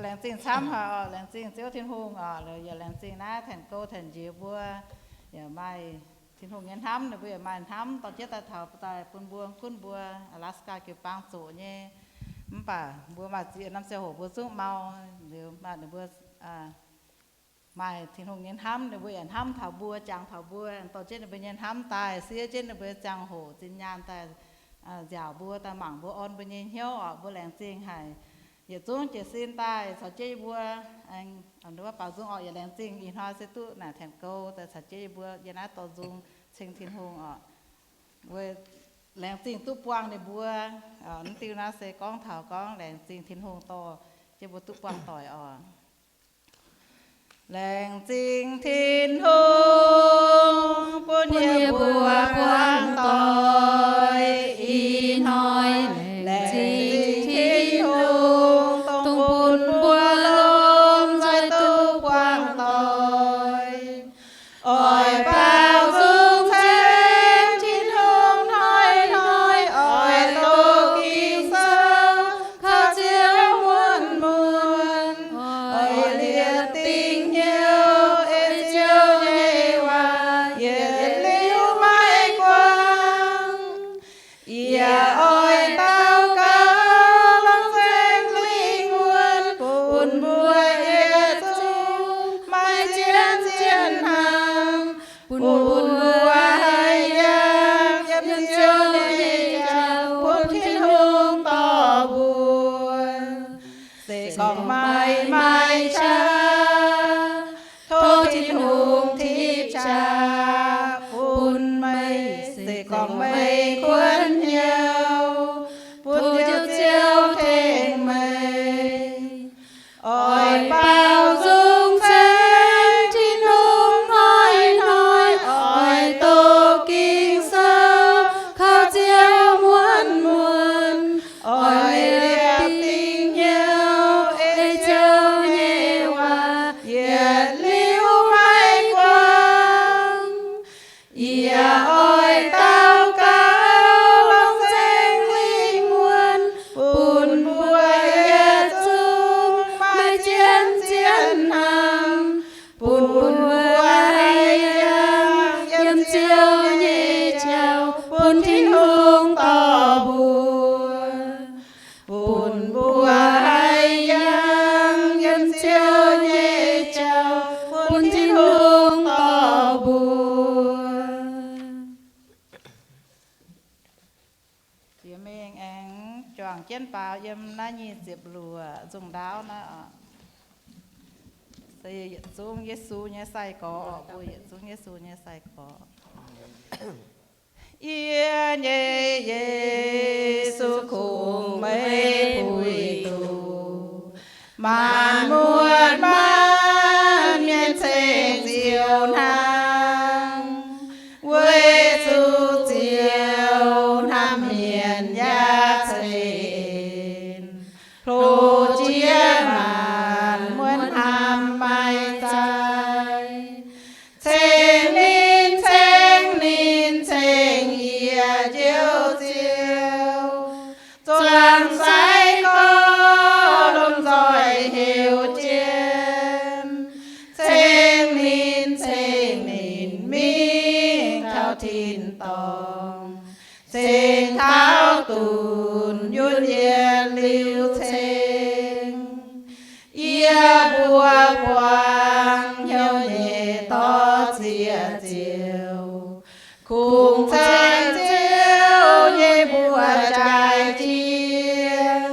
Laengz zingh camv haic oc. Laengz zingh Ziouv Tin-Hungh oc. Yaac laengz zingh naaiv Tengx Gou Tengx Njiec mbuo yaac maaih Tin-Hungh nyei hnamv, ninh mbuo yaac maaih hnamv dorh jienv daaih taux daaih bun mbuo gunv mbuo Alaska jiu-baang zoqc nyei. Mv baac mbuo maaih ziex norm ziangh hoc mbuo zungv mau, liuz maaih ninh mbuo maaih Tin-Hungh nyei hnamv, ninh mbuo yaac hnamv taux mbuo, jangx taux mbuo, dorh jienv ninh mbuo nyei hnamv daaih, siev jienv ninh mbuo nyei ziangh hoc zinh nyaanh daaih nziaauc mbuo, daaih mangc mbuo, orn mbuo nyei hnyouv oc. Mbuo laengz zingh haic. Yietc zungv jiez sin daaih caux jienv yie mbuo, wuov baaux nzung oc. Yaac laengz zingh ih hnoi se duqv naaic Tengx Gou daaih caux jienv yie mbuo yiem naaiv dorh nzung ceng Tin-Hungh oc. Weic laengz zingh duqv buangh ninh mbuo. Mv diuh naaiv se gorngv taux gorngv laengz zingh Tin-Hungh dorh jienv mbuo duqv buangh doic oc. Laengz zingh Tin-Hungh bun yie mbuo buangh doic ih hnoi. Laengz zingh Tin-Hungh dongh bun mbuo lomh nzoih duqv buangh doic. Oix baaux nzung ceng Tin-Hungh hnoi-hnoi, oix doqc Ging-Sou kaux Ziouv muonz-muonz, oix liepc dingc hnyouv ei Ziouv nyei waac yietc liuz maiv guangc. Yie oix daux gaux longc Singx Lingh wuonv bun mbuo yietc zungv maiv zien-zien hnamv, bun mbuo haih yangh yiem Ziouv nyei jauv bun Tin-Hungh dorh mbuo. Se gorngv meih maaih qaqv, tov Tin-Hungh tipv qaqv bun meih. Se gorngv meih kuonx hnyouv, bun Ziouv, Ziouv tengx meih. Oix baaux nzung ceng Tin-Hungh hnoi-hnoi, oix doqc Ging-Sou kaux Ziouv muonz-muonz, oix liepc dingc hnyouv ei Ziouv nyei waac yietc liuz maiv guangc. Yie oix daux gaux longc Singx Lingh wuonv bun mbuo yietc zungv maiv zien-zien hnamv, bun mbuo haih yangh yiem Ziouv nyei jauv bun Tin-Hungh dorh mbuo. Bun mbuo haih yangh yiem Ziouv nyei jauv bun Tin-Hungh dorh mbuo. Jiex mingh aengx juangc jienv baaux yiem naaiv nyic ziepc luoqc nzung ndaauv naaiv oc. Se yietc zungv Yesu nyei sai-gorx oc, mbuo yietc zungv Yesu nyei sai-gorx. Yie nyei Yesu, kungx meih puix doqc maanc muotc maanc mienh ceng Ziouv hnangv. Weic zuqc Ziouv hnamv mienh yaac ceix en, hlo jiex maanc muotc hnamv maiv zaih. Ceng ninh, ceng ninh, ceng yie Njoux Ziouv, zuangx sai-gorx lomh nzoih heuc jienv. Ceng ninh, ceng ninh, mingh taux tin-dorngh, ceng taux dunx yunh yietc liuz ceng. Yie mbuo buangh hnyouv nyei dorc ziec Ziouv, kungx ceng Ziouv nyei mbuox jaaix jiex.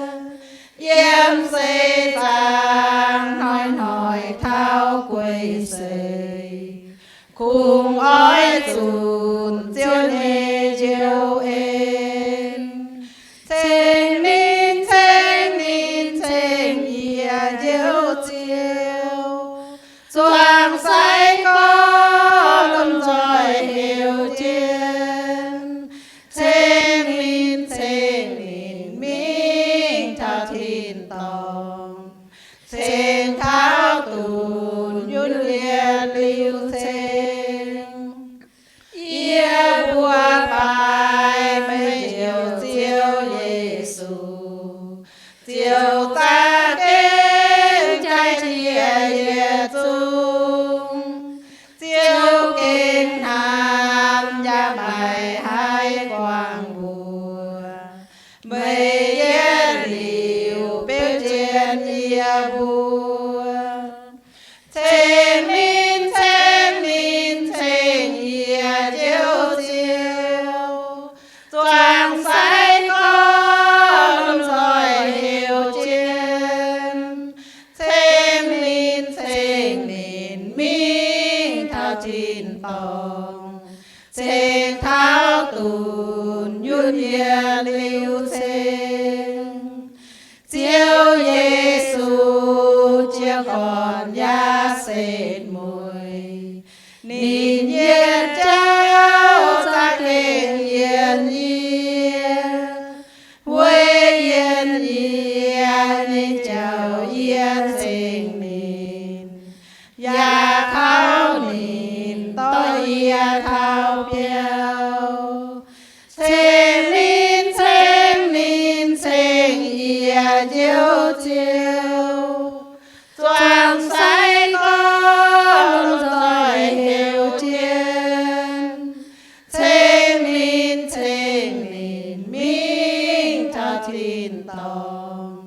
Yiem seix zaangc hnoi-hnoi taux guei seix, kungx oix zunc Ziouv nyei njoux en. Ceng ninh, ceng ninh, ceng yie Njoux Ziouv, zuangx sai-gorx lomh nzoih heuc jienv. Ceng ninh, ceng ninh, mingh taux tin-dorngh, ceng taux dunx yunh yietc liuz ceng. tin-dorngh, cingx taux dunx yunh yienh liuz ceng. Ziouv Yesu jiez gorn yaac setv mueiz, ninh yietc jauv za'gengh yienh yie. Weic yienh yie nyei jauv yie ceng ninh, yaac taux ninh dorh yie taux biauv. Ceng ninh, ceng ninh, ceng yie Njoux Ziouv, zuangx sai gorngv lomh nzoih heuc jienv. Ceng ninh, ceng ninh mingh taux tin-dorngh,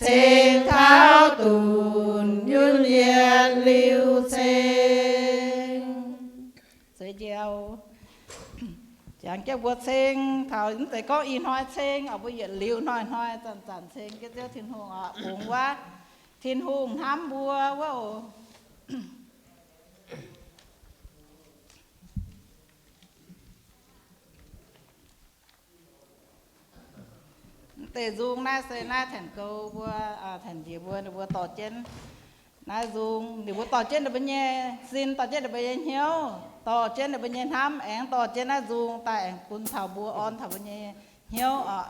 cingx taux dunx yunh yienh liuz ceng. Jangx jienv mbuo ceng taux, mv zeiz gorngv ih hnoi ceng oc, mbuo yietc liuz hnoi-hnoi zanc-zanc ceng jienv Ziouv Tin-Hungh oc. Bungx wuov Tin-Hungh hnamv mbuo wuov oc. Mv deix nzung naaiv se naaiv Tengx Gou mbuo, Tengx Njiec mbuo, ninh mbuo dorh jienv naaiv nzung, ninh mbuo dorh jienv ninh mbuo nyei sin, dorh jienv ninh mbuo nyei hnyouv, dorh jienv ninh mbuo nyei hnamv, aengx dorh jienv naaiv nzung daaih aengx bun taux mbuo, orn taux mbuo nyei hnyouv oc.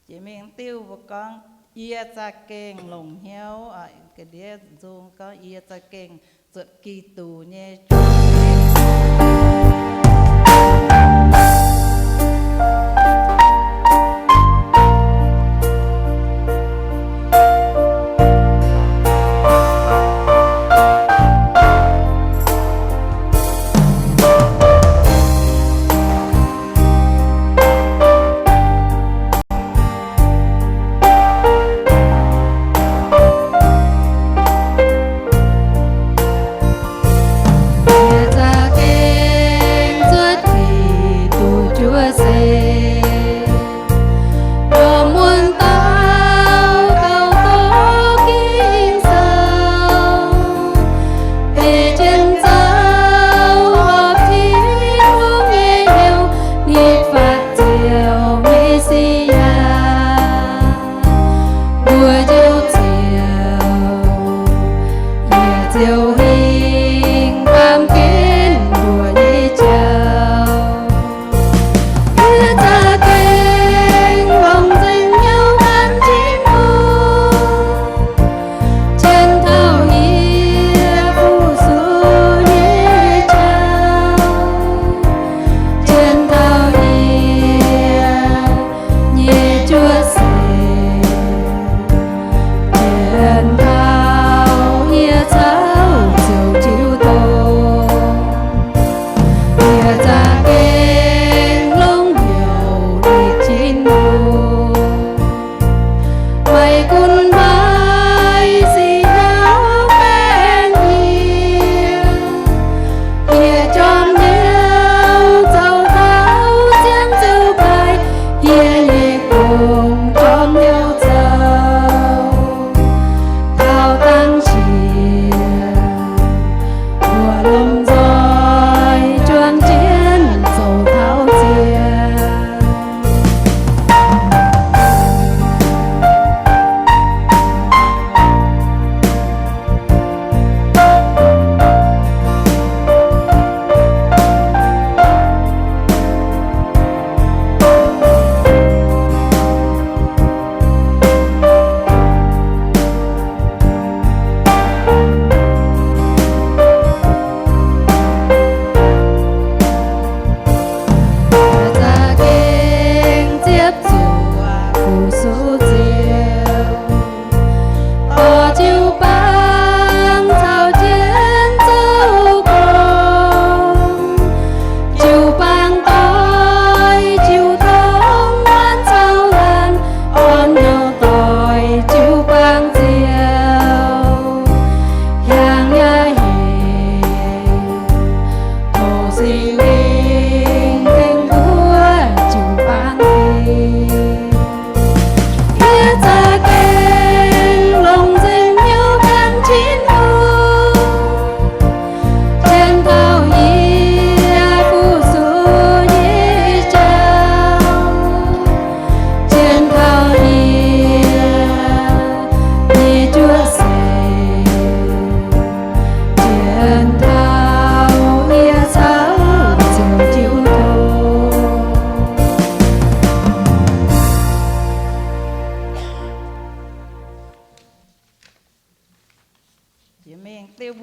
Jiex mingh diuh mbuo gorngv, yie za'gengh longc hnyouv, ga'ndiev nzung gorngv, yie za'gengh zuotc Giduc nyei jueiv.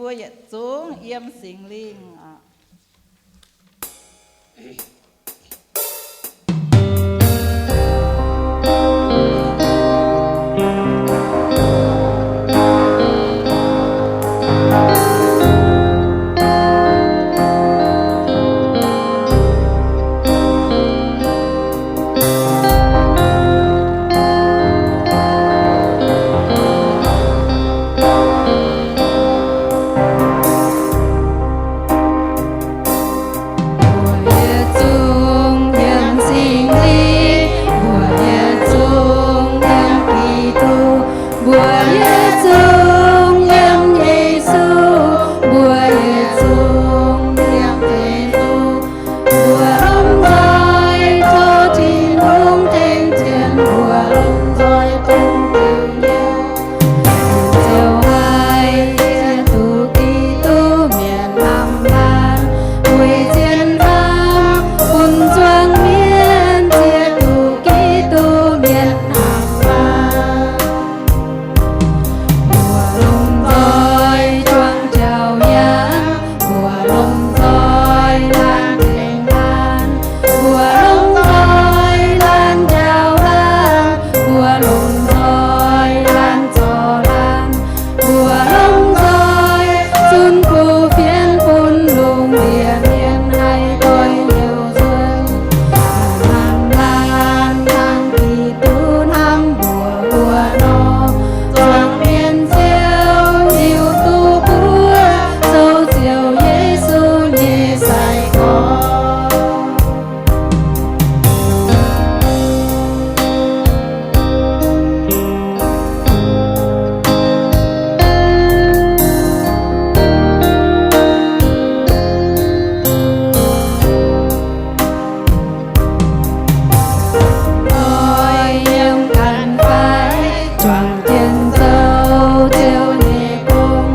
Mbuo yietc zungv yiem Singx Lingh oc. Mbuo yietc zungv yiem Singx Lingh, mbuo yietc zungv yiem Giduc, mbuo yietc zungv yiem Yesu, mbuo yietc zungv yiem Giduc. Mbuo lomh nzoih tov Tin-Hungh tengx tien, mbuo lomh nzoih dongh diuh nyei ziouc haiz, ziex duqv Giduc mienh hnamv laanh, weic zien dangh bun zuangx mienv ziex duqv Giduc mienh hnamv laanh. Mbuo lomh nzoih juangc jauv-yangh, mbuo lomh nzoih laanh tengx laanh, mbuo lomh nzoih laanh njaaux laanh, mbuo lomh nzoih laanh zorc laanh, mbuo lomh nzoih zunv kuv fienx bun lungh ndiev mienh haih doix hnyouv nzuonx. Hnamv laanh hnangv Giduc hnamv mbuo wuov nor, zuangx mienh ziouc hiuv duqv mbuo zoux Ziouv Yesu nyei sai-gorx. Nzoih yiem ganh fai juangc jienv zoux Ziouv nyei gong.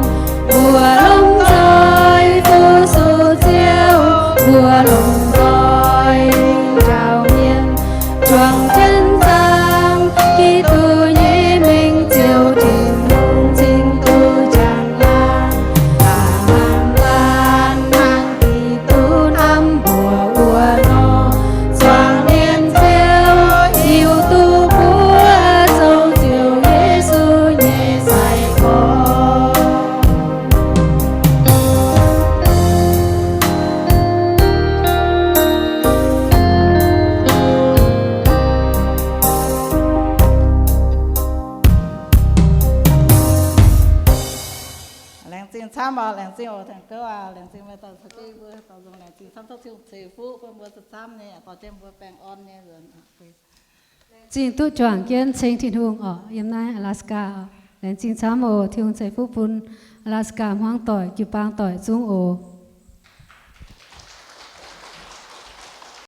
Mbuo lomh nzoih fu-sux Ziouv, mbuo lomh nzoih njaaux mienh, juangc jienv zaangc Giduc nyei mengh Ziouv Tin-Hungh cingx duqv jangx laanh. Hnamv laanh hnangv Giduc hnamv mbuo wuov nor, zuangx mienh ziouc hiuv duqv mbuo zoux Ziouv Yesu nyei sai-gorx. Laengz zingh camv oc, laengz zingh oc, tengx gouv aac, laengz zingh meih dorh caux jienv mbuo dorh nzung, laengz zingh camv tov Tin-Hungh ceix fuqv bun mbuo camv-camv nyei, dorh jienv mbuo baengh orn nyei nzuonx. Zingh duqv juangc jienv ceng Tin-Hungh oc, yiem naaiv Alaska oc. Laengz zingh camv oc, Tin-Hungh ceix fuqv bun Alaska hmuangv doic, jiu-baang doic zungv oc.